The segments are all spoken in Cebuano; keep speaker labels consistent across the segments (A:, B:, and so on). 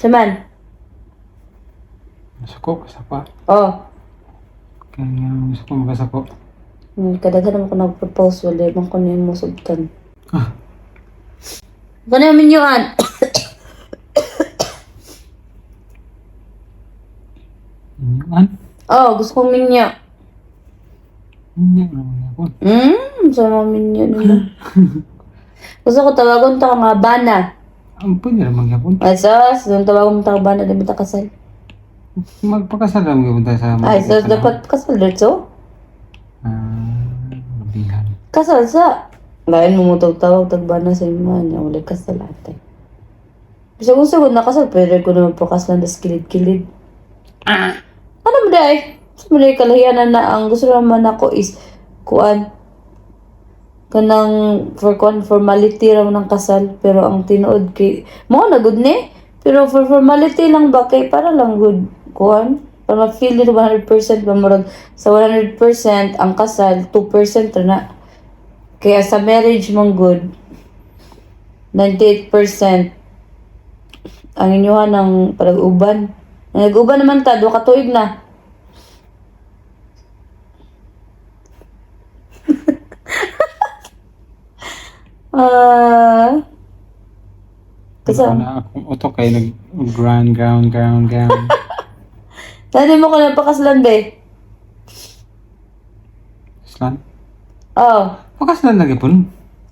A: Saman?
B: Masuko ka sa pa.
A: Oh.
B: Kaya nga gusto ko makasako.
A: Kadaghan naman ko nag-propose, wala man ko nimo subtan.
B: Ah.
A: Kano yung minyuan?
B: Inyuan?
A: Oh, gusto kong minyo.
B: Hindi naman ako.
A: Sa mga minyo nila. Gusto ko tawagon ta nga bana.
B: Ang pwede naman yapon.
A: Ay, sus, doon tawagon ta bana, di ba ta kasal?
B: Magpakasal lang yapon tayo sa
A: Ay, sus, dapat kasal, diretso?
B: Ah, labihan.
A: Kasal sa. Lain mo mo tawag tagbana sa imo niya, wala kasal ate. Bisa kung sugod na kasal, pwede ko naman pakaslan das kilid-kilid. Ano mo day? Sa mo day kalahian na na ang gusto naman ako is kuan kanang for kuan formality ra man ang kasal, pero ang tinuod kay mo na good ni, pero for formality lang ba, kay para lang good kuan, para ma-feel nito 100% ba, murag sa 100% ang kasal, 2% ra na. Kaya sa marriage mong good 98% ang inyuha ng parag-uban. Nag-uban naman ta, duha ka tuig na. Ah. Kasi,
B: Wala akong utok kay nag ground ground ground ground.
A: Tani mo ko na pakaslan, be.
B: Kaslan?
A: Oh,
B: Pakaslan lagi po.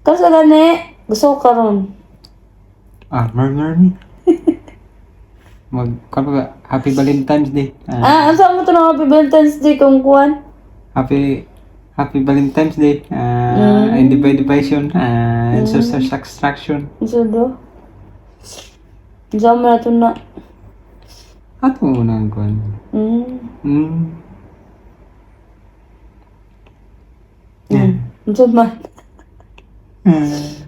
A: kasal gani. Gusto ko karon.
B: Ah, murmur ni. Mag, kapag, Happy Valentine's Day. Ah,
A: Ah, ang saan mo to ng Happy Valentine's Day kung kuan?
B: Happy Happy Valentine's Day. Ah, and divide division. Ah, and social extraction.
A: Ang saan do? Ang saan mo na to na?
B: Ato na ang kuwan.
A: Ang saan man?
B: Ah.